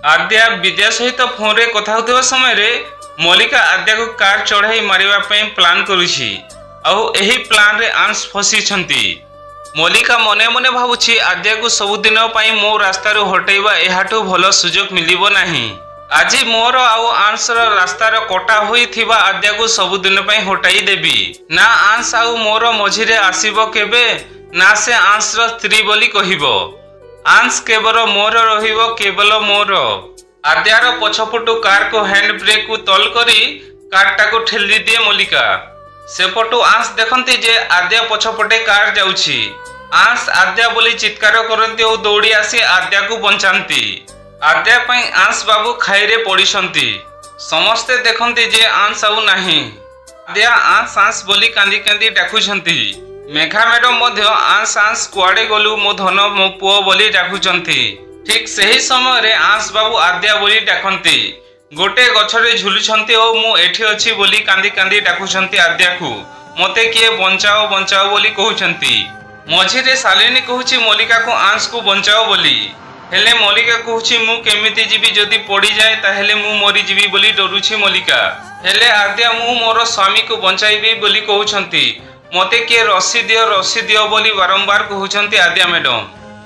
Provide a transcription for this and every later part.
ଆଦ୍ୟା ବିଦ୍ୟା ସହିତ ଫୋନରେ କଥା ହେଉଥିବା ସମୟରେ ମଲ୍ଲିକା ଆଦ୍ୟାକୁ କାର ଚଢ଼ାଇ ମାରିବା ପାଇଁ ପ୍ଲାନ୍ କରୁଛି ଆଉ ଏହି ପ୍ଲାନ୍ରେ ଆଂଶ ଫସିଛନ୍ତି। ମଲ୍ଲିକା ମନେ ମନେ ଭାବୁଛି, ଆଦ୍ୟାକୁ ସବୁଦିନ ପାଇଁ ମୋ ରାସ୍ତାରୁ ହଟେଇବା ଏହାଠୁ ଭଲ ସୁଯୋଗ ମିଳିବ ନାହିଁ। ଆଜି ମୋର ଆଉ ଆଂଶର ରାସ୍ତାର କଟା ହୋଇଥିବା ଆଦ୍ୟାକୁ ସବୁଦିନ ପାଇଁ ହଟାଇ ଦେବି। ନା ଆଂଶ ଆଉ ମୋର ମଝିରେ ଆସିବ କେବେ, ନା ସେ ଆଂଶର ସ୍ତ୍ରୀ ବୋଲି କହିବ। ଆଂଶ କେବଳ ମୋର ରହିବ, କେବଳ ମୋର। ଆଦ୍ୟାର ପଛପଟୁ କାରକୁ ହ୍ୟାଣ୍ଡ ବ୍ରେକ୍କୁ ତଳ କରି କାରଟାକୁ ଠେଲି ଦିଏ ମଲ୍ଲିକା। ସେପଟୁ ଆଂଶ ଦେଖନ୍ତି ଯେ ଆଦ୍ୟା ପଛପଟେ କାର ଯାଉଛି। ଆଂଶ "ଆଦ୍ୟା" ବୋଲି ଚିତ୍କାର କରନ୍ତି ଓ ଦୌଡ଼ି ଆସି ଆଦ୍ୟାକୁ ବଞ୍ଚାନ୍ତି। ଆଦ୍ୟା ପାଇଁ ଆଂଶ ବାବୁ ଖାଇରେ ପଡ଼ିଛନ୍ତି। ସମସ୍ତେ ଦେଖନ୍ତି ଯେ ଆଂଶ ଆଉ ନାହିଁ। ଆଦ୍ୟା "ଆଂଶ, ଆଂଶ" ବୋଲି କାନ୍ଦି କାନ୍ଦି ଡାକୁଛନ୍ତି। ମେଘା ମ୍ୟାଡମ ମଧ୍ୟ "ଆଂଶ, ଆଂଶ, କୁଆଡ଼େ ଗଲୁ ମୋ ଧନ, ମୋ ପୁଅ" ବୋଲି ଡାକୁଛନ୍ତି। ଠିକ୍ ସେହି ସମୟରେ ଆଂଶ ବାବୁ "ଆଦ୍ୟା" ବୋଲି ଡାକନ୍ତି। ଗୋଟେ ଗଛରେ ଝୁଲୁଛନ୍ତି ଓ "ମୁଁ ଏଠି ଅଛି" ବୋଲି କାନ୍ଦି କାନ୍ଦି ଡାକୁଛନ୍ତି ଆଦ୍ୟାକୁ। "ମତେ କିଏ ବଞ୍ଚାଅ, ବଞ୍ଚାଅ" ବୋଲି କହୁଛନ୍ତି। ମଝିରେ ଶାଲିନୀ କହୁଛି ମଲ୍ଲିକାକୁ ଆଂଶକୁ ବଞ୍ଚାଅ ବୋଲି। ହେଲେ ମଲ୍ଲିକା କହୁଛି, "ମୁଁ କେମିତି ଯିବି? ଯଦି ପଡ଼ିଯାଏ ତାହେଲେ ମୁଁ ମରିଯିବି" ବୋଲି ଡରୁଛି ମଲ୍ଲିକା। ହେଲେ ଆଦ୍ୟା "ମୁଁ ମୋର ସ୍ୱାମୀକୁ ବଞ୍ଚାଇବି" ବୋଲି କହୁଛନ୍ତି। "ମତେ କିଏ ରସି ଦିଅ, ରସି ଦିଅ" ବୋଲି ବାରମ୍ବାର କହୁଛନ୍ତି ଆଦ୍ୟା ମ୍ୟାଡମ।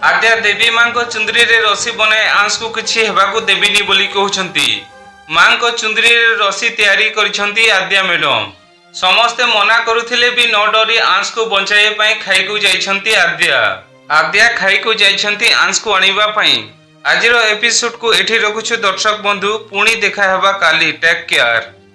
ଆଦ୍ୟା ଦେବୀ ମାଙ୍କ ଚୁନ୍ଦରୀରେ ରସି ବନାଇ ଆଂଶକୁ କିଛି ହେବାକୁ ଦେବିନି ବୋଲି କହୁଛନ୍ତି। ମାଙ୍କ ଚୁନ୍ଦରୀରେ ରସି ତିଆରି କରିଛନ୍ତି ଆଦ୍ୟା ମ୍ୟାଡମ। ସମସ୍ତେ ମନା କରୁଥିଲେ ବି ନ ଡରି ଆଂଶକୁ ବଞ୍ଚାଇବା ପାଇଁ ଖାଇକୁ ଯାଇଛନ୍ତି ଆଦ୍ୟା। ଆଦ୍ୟା ଖାଇକୁ ଯାଇଛନ୍ତି ଆଂଶକୁ ଆଣିବା ପାଇଁ। ଆଜିର ଏପିସୋଡକୁ ଏଠି ରଖୁଛୁ ଦର୍ଶକ ବନ୍ଧୁ। ପୁଣି ଦେଖା ହେବା କାଲି। Take care.